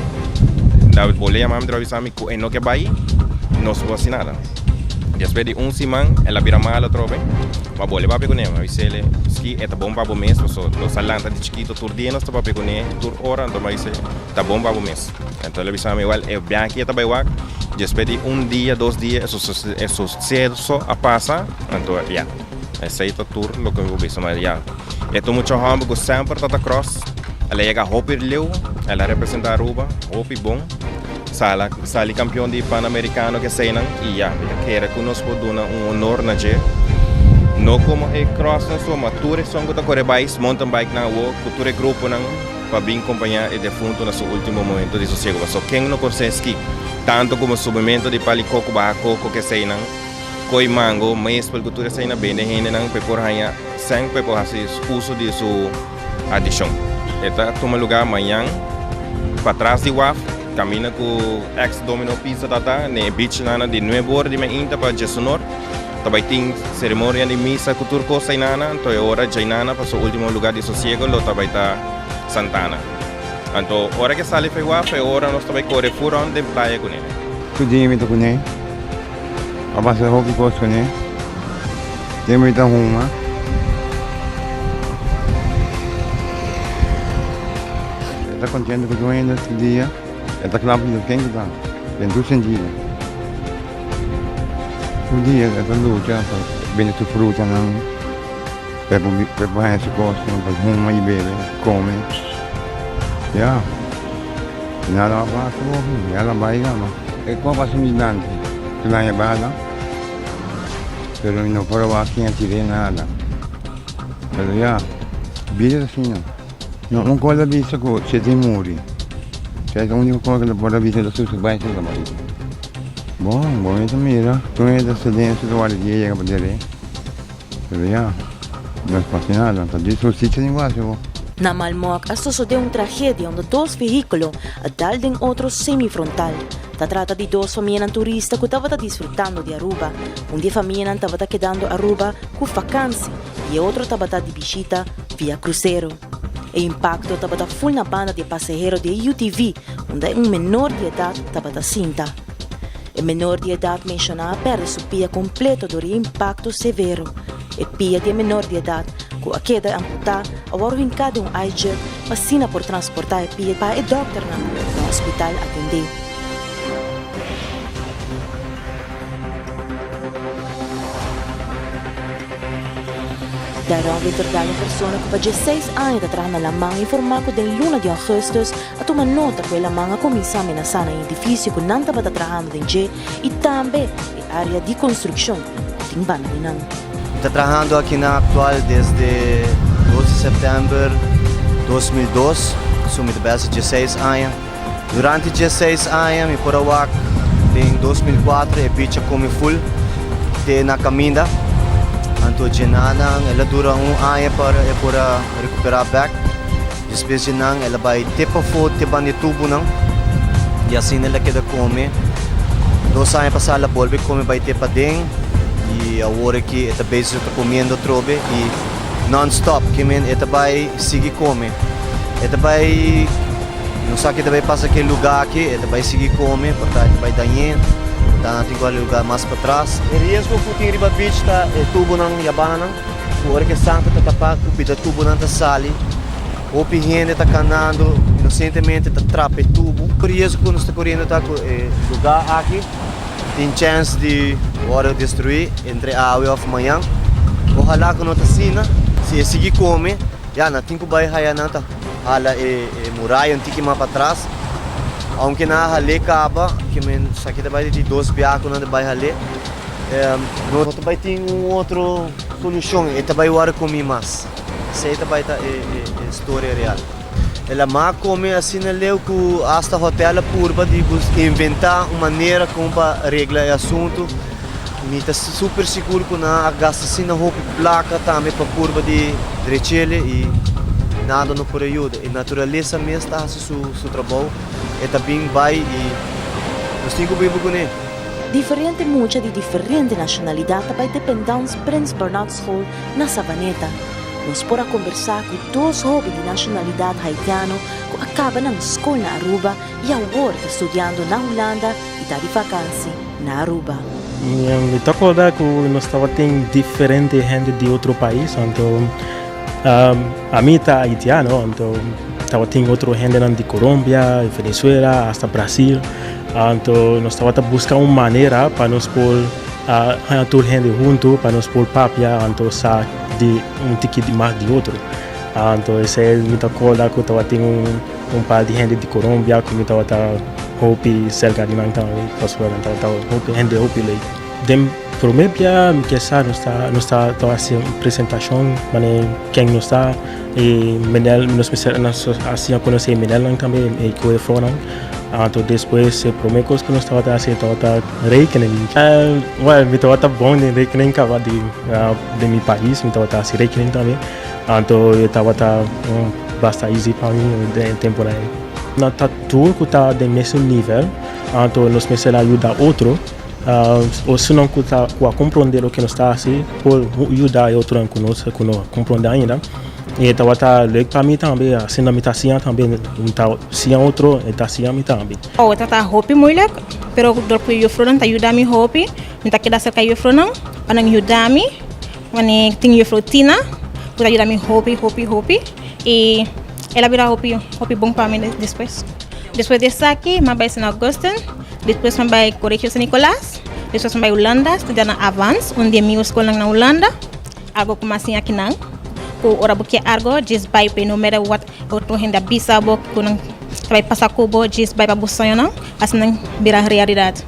Nan a bolbe yama mi, nan a bisa mi ku e no ke bai, no su hasi nada. Despues di un siman el a bira malu atrobe, mi a bolbe papia kuné, mi a bis'el, Ski, e ta bon pa bo mes, pasobra nos a lanta di chikitu tur dia nos ta papia kuné tur ora, anto mi a bis'el, ta bon pa bo mes. Enton el a bisa mi, Wèl, e biaha e ta bai wak, despues di un dia, dos dia, e suseso a pasa, anto ya, esei ta tur loke mi por bisa. Ma ya, e ta un mucha hòmber ku semper ta ta kròs, el a yega hopi leu, el a representá Aruba hopi bon, sala sali kampion di Panamerikano ku eseinan, i ya, mi ta kere ku nos por duna un honor na dje, no komo e kròsnan so, ma tur esun ku ta kore bais, mountain bike nan awo, ku tur e gruponan. Pa bin kompañá e defunto na su último momento di sosiego. Pasobra ken no konosé ski? Tantu komo subimentu di pali koko baha koko ku eseinan, koi mango, mespel ku tur eseinan bende hendenan pa e por haña sèn pa e por hasi uso di su adikshon. E ta tuma lugá mañan patras di waf, kaminda ku eks Domino Pizza ta ta, na e beach nana di nuebe ora di mainta pa djesunor. Ta bai tin ceremonia di misa cu tur cos ainana, anto e ora djainana pa su ultimo lugar di sosiego lo ta bai ta Santana. Anto ora ke sali fei waf e ora nos ta bai core furon den playa cune. Tur dia mi ta cune, a pasa hopi cos cune, tempo mi ta huma. E ta contento cu tur hende tur dia, e ta cla pa yuda ken cu ta, den tur sentido. Tur dia e ta lucha pa bende su frutanan, pa e por haña su kosnan pa huma i bebe, kome. Ya, nada a pasa hopi, ya la bai kaba. E kos pasa mi dilanti, su laña bala, pero mi no por a wak ken a tir'é nada. Pero ya, bida ta asina. No, un kos ta bisa ku si e tin muri, si e úniko kos ku ta por a bisa ta su bai su ta bai. Bon, bo mester mira, tur hende ta silencio ta warda dia yega pa dere, pero ya, no es pasa nada, ta di hustisia tin ku hasi bo. Na Malmok a sosode un tragedia unda dos vehíkulo a dal den otro semi-frontal. Ta trata di dos famianan turista ku tabata disfrutando di Aruba. Un di e famianan tabata kedando Aruba ku fakansi i e otro tabata di bishita via krusero. E impakto tabata ful na banda di e pasahero di e UTV unda un menor di edat tabata sinta. E menor di edat menshoná a pèrdè su pia kompleto dor e impakto severo. E pia di e menor di edat ku a keda amputá a wòrdu hinká den un ijek pa asina por transportá e pia pa e dòkternan na hospital atendé. Dairon Winterdal un persona ku pa dieseis aña ta traha na laman informá ku den luna di ougùstùs a tuma nota ku e laman a kuminsá menasá nan edifisio ku nan tabata trahando den dje i tambe e área di konstrukshon ku tin banda di nan. Mi ta trahando aki na Aktual desde dos di sèptèmber 2002, so mi ta bèsa dieseis aña. Durante dieseis aña mi por a wak den 2004 e beach a come full te na caminda. Anto djenanan el a dura un aña pa e por a recupera bek. Despues djenan el a bay te pafo te banda e tubonan y asina el a keda come. Dos aña pasa el a bolbe come bay te paden y awor aki e ta bezig ta comiendo atrobe y non stop kimen e ta bay sigui come. E ta bay. No sa ke ta bai pasa ku e lugá aki, e ta bai sigui kome, por ta e ta bai dañ'é, por ta nan tin ku hala e lugá mas patras. E riesgo ku tin riba beach ta e tubonan yabanan, ku ora ku e santo ta tapá ku pida tubonan ta sali, hopi hende ta kanando inosentemente ta trapa e tubo. E riesgo ku nos ta koriendo ta ku e lugá aki tin chèns di wòrdu destruí entre awe òf mañan. Ohalá ku no ta asina, si e sigui kome ya nan tin ku bai haya nan ta. Hala e muraya un tiki mas patras. Aunke nan a hal'é kaba, ke men sa ke ta bai di dos biaha ku nan ta bai hal'é, no ta bai tin un otro solushon, e ta bai wòrdu komí mas. Esei ta bai ta e storia real. El a mas kome asina leu ku asta hotèl a purba di inventá un manera kon pa regla e asuntu. Mi ta super sigur ku nan a gasta asina hopi plaka tambe pa purba di drech'el i nada no por a yuda. E naturalesa mes ta hasi su trabou, e ta bin bai i nos tin ku biba kuné. Diferente mucha di diferente nashonalidat ta bai Dependance Prins Bernard School na Savaneta. Nos por a kombersá ku dos hoben di nashonalidat haitiano ku a kaba nan skol na Aruba i awor ta studiando na Hulanda i ta di vakansi na Aruba. Mi ta acorda cu nos tabatin diferente hende di otro pais, anto ami ta haitiano, anto tabatin otro hendenan di Colombia, Venezuela, hasta Brasil, anto nos tabata busca un manera pa nos por haña tur hende hunto, pa nos por papia, anto sa di un tiki mas di otro. Anto esei mi ta acorda cu tabatin un par di hende di Colombia cu mi tabata hopi cerca di nan tambe pasobra nan tabata hopi hende hopi leuk. Den prome bia mi ke sa nos ta nos ta haci un presentacion manera ken nos ta y menel nos mester nos a siña conoce e menelnan tambe e juefrounan anto despues e prome cos cu nos tabata haci tabata rekening. Well mi tabata bon den rekening caba di den mi pais mi tabata haci rekening tambe. Anto e tabata basta easy pa mi den e temponan ei. Nan ta tur ku ta den mesun nivel, anto nos mester a yuda otro. Esunnan ku ta ku a komprondé loke nos ta hasi por yuda e otronan ku no ku no a komprondé ainda. I e tabata leuk pa mi tambe, asina mi ta siña tambe, mi ta siña otro, e ta siña mi tambe. Oh, e ta hopi moeilijk, pero dor ku e jufrounan ta yuda mi hopi, mi ta keda serka e jufrounan pa nan yuda mi. Wanneer tin juffrouw Tina ku ta yuda mi hopi hopi hopi i el a bira hopi hopi bon pa mi despues. Despues di esaki mi a bai San Augustin, despues mi a bai Colegio San Nicolas, despues mi a bai Hulanda studia na Avans, un di e mihó skolnan na Hulanda. Algo ku mi a siña akinan ku ora bo ke algo djis bai p'e no matter what otro hende a bisa bo ku nan ta bai pasa ku bo djis bai pa bo soñonan asina nan bira realidat.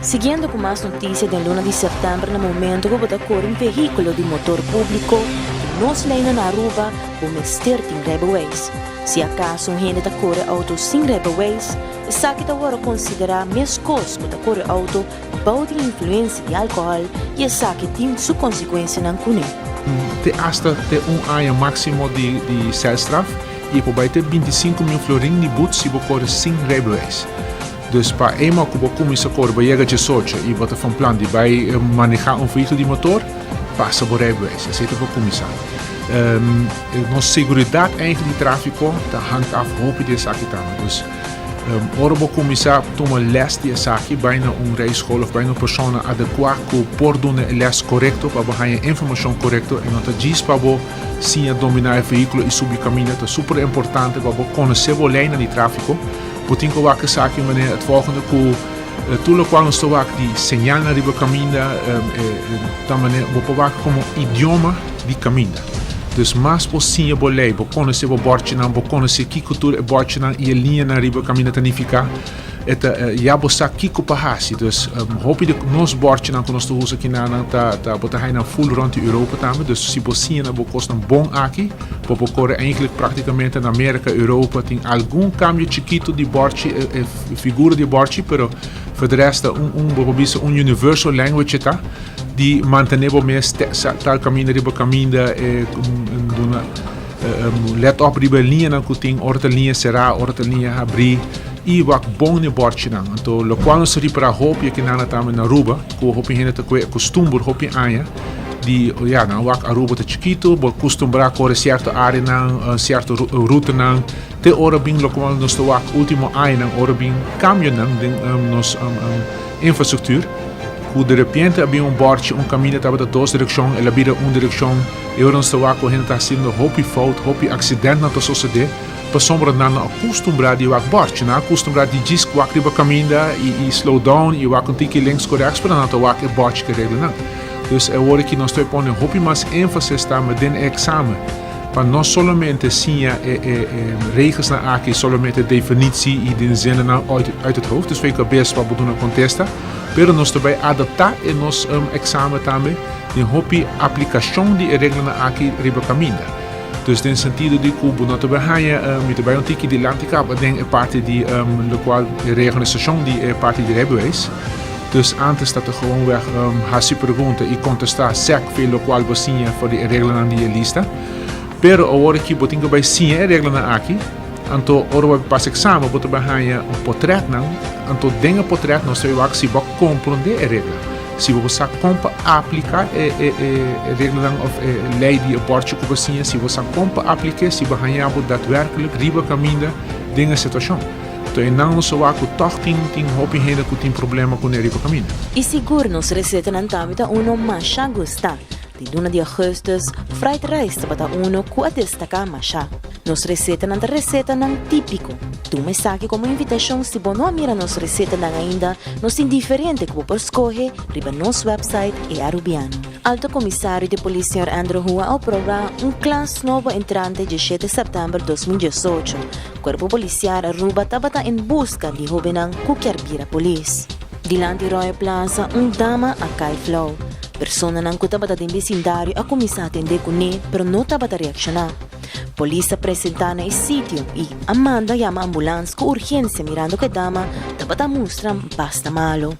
Siguiendo cu mas noticia den luna di september na momento cu bo ta core un vehiculo di motor publico den nos leynan na Aruba bo mester tin rijbewijs. Si acaso un hende ta core auto sin rijbewijs esaki ta worde considera mescos cu ta core auto Bou di influensia di alkohòl i esaki tin su konsekuensianan kuné. Te asta te un aña máksimo di di sèlstraf i e por bai te 25.000 florin di but si bo kore sin rijbewijs. Dus pa eenmaal ku bo kuminsá kore bo yega 18 i bo ta van plan di bai manehá un vehíkulo di motor, pasa bo rijbewijs. Esei ta pa kuminsá. Nos seguridad eigenlijk di trafico ta hangt af hopi di esaki tambe. Dus ora bo cuminsa tuma les di esaki bay na un rijschool of bay na un persona adecua cu por duna e les corecto pa bo haya informacion corecto e no ta djis pa bo siña domina e vehiculo y subi caminda. Ta super importante pa bo conoce bo leynan di trafico. Bo tin cu wak esaki manera het volgende cu Tur lokual nos ta wak di señalnan riba kaminda ta manera bo por wak komo idioma di kaminda. Dus mas bo siña bo lei, bo konosé bo bòrchinan, bo konosé kiko tur e bòrchinan i e liñanan riba kaminda ta nifiká, e ta ya bo sa kiko pa hasi. Dus hopi di nos bòrchinan ku nos ta usa kinanan ta ta bo ta haña nan ful rònt di Europa tambe. Dus si bo siña na bo kosnan bon aki, bo por kore eigentlik praktikamente na Merka, Europa tin algun kambio chikitu di bòrchi e Figura di borchi, pero for de rest ta un un bo por bisa un universal language ta di mantene bo mes tal caminda riba caminda e duna let op riba e liñanan cu tin ora ta liña cera ora ta liña habri y wak bon n'e borchinan. Anto locual nos ta ripara hopi aki nan tambe na Aruba cu hopi hende ta coge e costumber hopi aña di ya nan wak Aruba ta chikito bo custumbra core cierto areanan cierto rutenan. Te ora bin lokual nos ta wak ultimo añanan ora bin kambionan den nos infrastruktuur ku de repente a bin un bòrchi un kaminda tabata dos direkshon el a bira un direkshon i ora nos ta wak ku hende ta hasiendo hopi fout hopi aksidentnan ta sosodé pasobra nan no a kustumbrá di wak bòrchi nan a kustumbrá di djis wak riba kaminda i slow down i wak un tiki links ku rèks pero nan ta wak e bòrchi ku e reglanan dus awor aki nos ta pone hopi mas énfasis tambe den e eksamen. Pa no solamente siña e e regelsnan aki solamente definitie y den zinnennan uit uit het hoofd, dus fei cabes pa bo duna contesta, pero nos ta bay adapta e nos examen tambe den hopi aplicacion di e reglanan aki riba caminda. Dus den sentido di cu bo no ta bay haña, mi ta bay un tiki dilanti caba den e parti di locual e reorganisacion di e parti di rijbewijs. Dus antes ta ta gewoonweg hasi pregunta y contesta sec fe locual bo siña for di e reglanan di e lista. Pero awor aki bo tin cu bay siña e reglanan aki, anto ora bo pasa examen bo ta bay haña un potretnan, anto den e potret nos ta bay wak si bo a comprende e regla, si bo sa con pa aplica e e e reglanan of e ley di e borchi cu bo siña, si bo sa con pa aplik'e, si bo haña bo daadwerkelijk riba caminda den e situacion. To e nan nos a wak ku tòg tin tin hopi hende ku tin problema kuné riba kaminda. I sigur nos resetanan tambe ta uno masha gusta. Di luna di augustus, fried rice tabata uno ku a destaká masha. Nos resetanan ta resetanan típiko. Tuma esaki komo invitashon si bo no a mira nos resetanan ainda, nos tin diferente ku bo por skohe riba nos website E Arubiano. Alto Komisario di Polis señor Andrew Hua a oprobá un klas nobo entrante diesshete sèptèmber 2018. Cuerpo Policial Aruba tabata en busca di hobennan cu kier bira polis. Dilanti Royal Plaza un dama a cay flauw. Personanan cu tabata den vecindario a cuminsa atende cune pero no tabata reacciona. Polis a presenta na e sitio y a manda yama ambulans cu urgencia mirando cu e dama tabata mustra basta malo.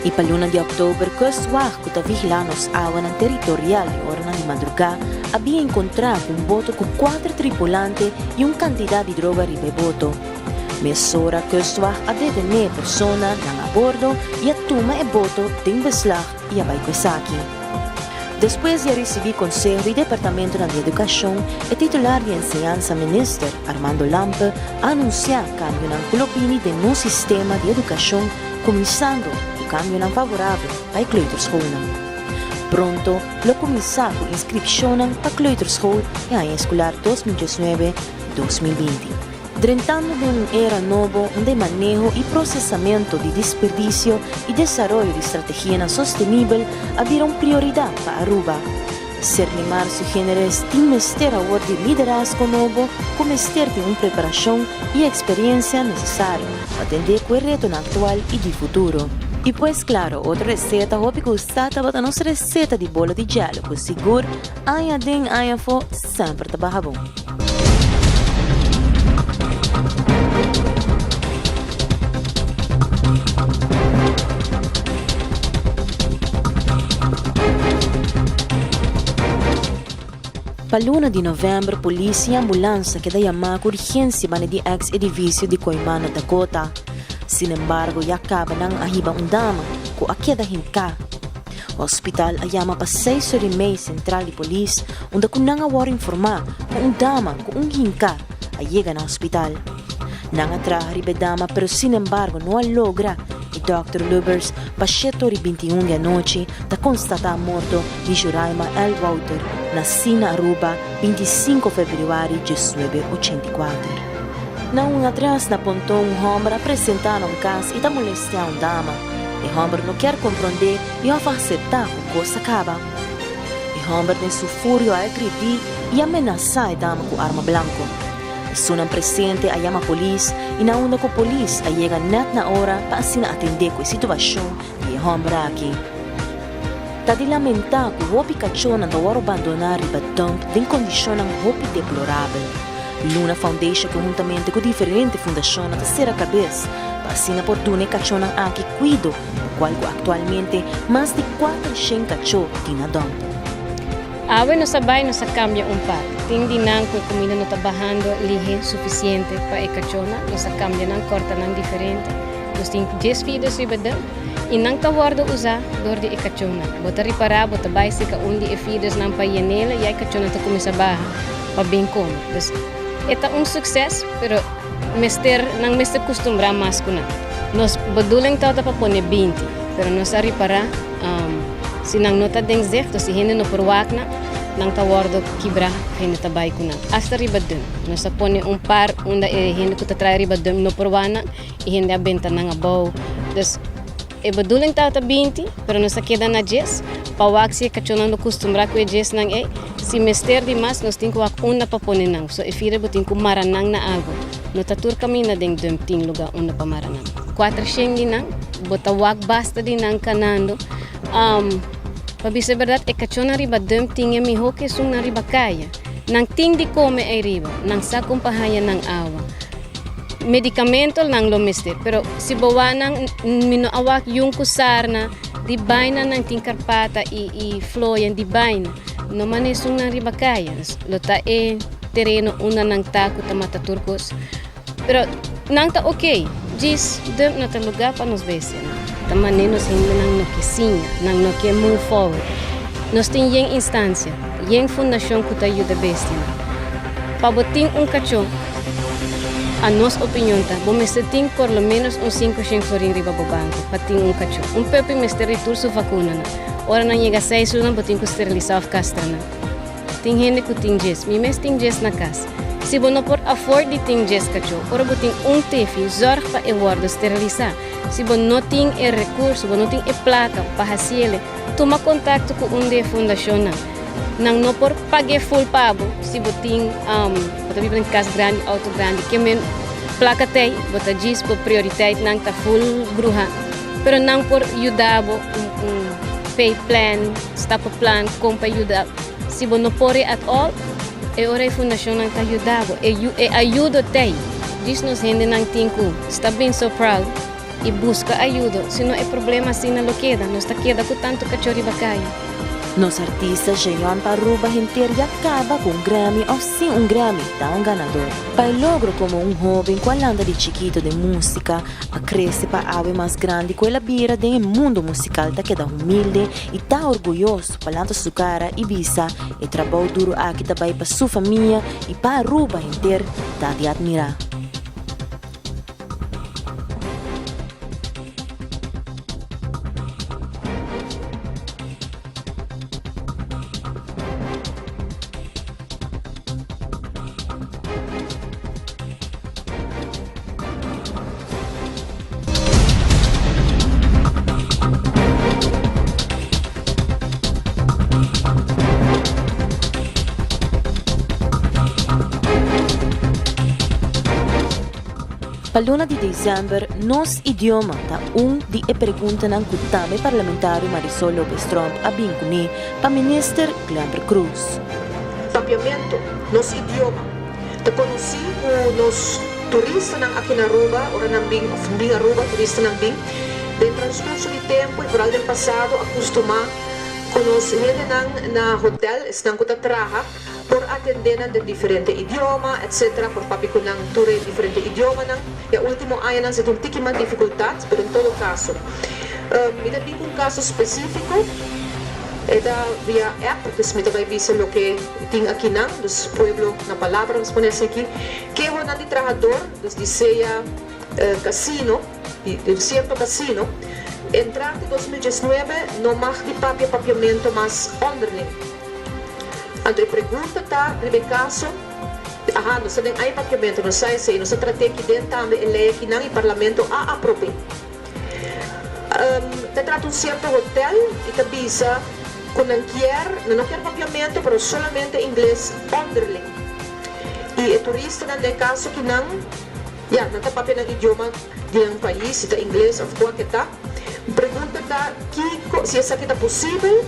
I pa luna di òktober Kustwacht ku ta vigilá nos awanan teritorial den oranan di madrugá a bin enkontrá ku un boto ku kuater tripulante i un kantidat di droga riba e boto. Mesora Kustwacht a detené persona nan a bordo i a tuma e boto den beslag i a bai ku esaki. Despues di a risibí konseho di Departamentonan di Edukashon, e titular di Enseñansa Minister Armando Lampe a anunsiá kambionan ku lo bini den nos sistema di edukashon kuminsando ku kambionan favorabel pa e kleuterschoolnan. Pronto lo kuminsá ku inskripshonnan pa kleuterschool e aña eskolar 2019, 2020. Drentando den un era nobo unda e maneho i prosesamento di disperdisio i desaroyo di strategianan sostenibel a bira un prioridat pa Aruba. Serlimar su generes tin mester awor di liderazgo nobo ku mester tin un preparashon i eksperiencia nesesario pa atendé ku e retonan aktual i di futuro. I pues klaro otro reseta hopi gusta tabata nos reseta di bolo di jèlo ku sigur Aña aden aña afó semper ta baha bon. Pa luna di novèmber polis i ambulans a keda yamá ku urgensia banda di eks edifisio di Kooiman na Dakota. Sinembargo ya kaba nan a hiba un dama ku a keda hinká. Hospital a yama pa seis ora i mei sentral di polis unda ku nan a wòrdu informá ku un dama ku un hinká a yega na hospital. Nan a traha riba e dama pero sinembargo no a logra i dòkter Lubbers pa shete ora i 21 di anochi ta konstatá morto di Juraima L. Wouter, nasí na Aruba 25 febrüari 1984. Na un adrès na Ponton un hòmber a presentá na un kas i ta molestiá un dama. E hòmber no kier komprondé i òf aseptá ku kos a kaba. E hòmber den su furio a agredí i a menasá e dama ku arma blanko. Esunnan presente a yama polis i na unda ku polis a yega nèt na ora pa asina atendé ku e situashon di e hòmber aki. Ta di lamentá ku hopi kachónan ta wòrdu bandoná riba dùmp den kondishonnan hopi deplorabel. Luna Foundation konhuntamente ku diferente fundashonnan ta sera kabes pa asina por duna e kachónan aki kuido, lokual ku aktualmente mas di 400 kachó tin na dùmp. Awe nos a bai nos a kambia un par. Tin di nan ku e kumida no ta bahando lihé sufisiente pa e kachónan, nos a kambia nan, kòrta nan diferente. Nos tin djes fides riba den i nan ta wòrdu usá dor di e kachónan. Bo ta ripará, bo ta bai seka un di e fidesnan pa yenela i e kachónan ta kuminsá baha pa bin kome. Dus e ta un sukses, pero mester nan mester kustumbrá mas ku nan. Nos bedoeling tabata pa pone 20, pero nos a ripará si nan no ta den zicht, dus si hende no por wak nan, nan ta wòrdu kibrá, hende ta bai ku nan. Asta riba dump. Nos a pone un par unda e hende ku ta traha riba dump no por wak nan. E hende a benta nan abou. Dus e bedoeling tabata 20, pero nos a keda na djes. Pa wak si e kachónan lo kustumbrá ku e djesnan ei. Si mester di mas, nos tin ku wak unda pa pone nan. So e fira bo tin ku mara nan na algu. No ta tur kaminda den dump tin lugá unda pa mara nan. 400 di nan, bo ta wak basta di nan kanando. Pa bisa e bèrdat, e kachónan riba dump tin e mihó ku esunnan riba kaya. Nan tin di kome ei riba. Nan sa kon pa haña nan awa. Medicamento nan lo mester, pero si bo wak nan, mi no a wak yun cu sarna, di baina nan tin carpata y y floyen di baina. No mane esun nan riba caya, lo ta e tereno unda nan ta cu ta mata tur cos. Pero nan ta ok, djis dump no ta lugar pa nos bestianan. Ta mane nos hendenan no ke siña, nan no ke move forward. Nos tin yen instancia, yen fundacion cu ta yuda bestianan. Pa bo tin un cacho. A nos opinion ta, bo mester tin por lo menos un 500 florin riba bo banco pa tin un cachó. Un puppy mester di tur su vacunanan. Ora nan yega seis luna bo tin cu steriliza of castra nan. Tin hende cu tin djes. Mi mes tin djes na cas. Si bo no por afford di tin djes cachó, ora bo tin un tefi, zorg pa e wordo steriliza. Si bo no tin e recurso, bo no tin e placa pa haciele, tuma contacto cu un di e fundacionnan. Nan no por pag'é full pa bo si bo tin bo ta biba den kas grandi, outo grandi, ke men plaka t'ei, bo ta djis bo prioriteitnan ta full bruha. Pero nan por yuda bo un un pay plan, stappenplan kon pa yuda. Si bo no por e at all, e ora e fundashonnan ta yuda bo. E e ayudo t'ei. Djis nos hendenan tin ku stop being so proud. I buska ayudo, sino e problema asina lo keda, nos ta keda ku tantu kachó riba kaya. Nos artista Jeyon pa Aruba henter ya kaba ku un Grammy of sin un Grammy ta un ganador. Pa e logro komo un hoben ku a lanta di chikito den musika, a krese pa awe mas grandi ku el a bira den e mundo musikal ta keda humilde i ta orguyoso pa lanta su kara i bisa e trabou duru aki ta bai pa su famia i pa Aruba henter ta di admira. Pa luna di december nos idioma ta un di e preguntanan cu tambe parlamentario Marisol Lopez Tromp a bin cune pa minister Glenbert Croes. Papiamento, nos idioma, ta conoci cu nos turistanan aki na Aruba ora nan bin of bin Aruba turistanan bin den transcurso di tempo y vooral den pasado a custuma cu nos hendenan na hotel esnan cu ta traha. Por atendé nan den diferente idioma, etc. Por papia ku nan tur e diferente idiomanan. E último añanan si tin un tiki mas difikultat, pero en todo kaso mi ta bin ku un kaso spesífiko. E ta via app, dus mi ta bai bisa loke tin akinan, dus pueblo na palabra nos pone así aki. Kehonan di trahador, dus di sea casino, di cierto casino, entrante 2019 no mag di papia papiamento mas onderling. Anto e pregunta ta riba e kaso, aha, nos ta den ai papiamento, nos sa esei, nos a trat'é aki den tambe e lei akinan i parlamento a aprob'é. Ta trata un cierto hotel i ta bisa ku nan kier, nan no kier papiamento pero solamente ingles onderling. I e turistanan den e kaso akinan, ya, nan ta papia nan idioma di nan pais, si ta ingles of kua ke ta. Pregunta ta kiko, si esaki ta posibel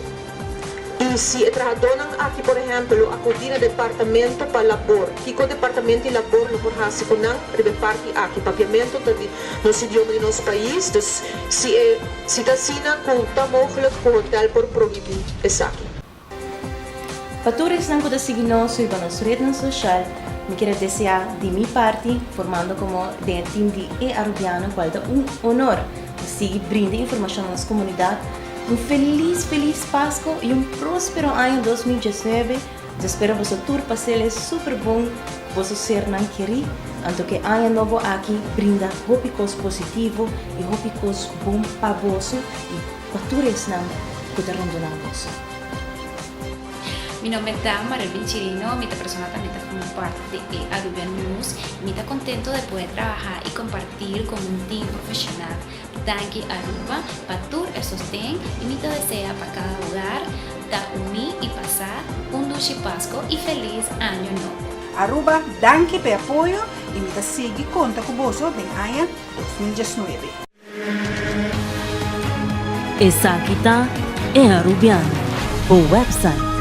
i si e trahadónan aki por ehèmpel lo akudí na departamento pa labor, kiko departamento di labor lo por hasi ku nan riba e parti aki? Papiamentu ta di nos idioma di nos pais, dus si e si ta asina ku ta mogelijk ku hotèl por prohibí esaki. Pa tur esnan ku ta sigui nos riba nos rednan soshal, mi kier a deseá di mi parti, formando komo den e tim di E Arubiano, kual ta un honor pa sigui brinda informashon na nos komunidat, un felis felis Pasko i un próspero aña 2019. Nos spera boso tur pas'el e super bon ku boso sernan kerí, anto ku e aña nobo aki brinda hopi kos positivo i hopi kos bon pa boso i pa tur esnan ku ta rondoná boso. Mi nomber ta Marelvin Chirino, mi ta persona tambe ta forma parti di e Aruba News. Mi ta contento de poder trabaha y compartir con un team profesional. Danki Aruba pa tur e sosten y mi ta desea pa cada hogar ta uni y pasa un dushi Pasco y feliz Año Nobo. Aruba, danki pa e apoyo y mi ta sigui conta cu boso den aña 2019. Esaki ta E Arubiano, bo website.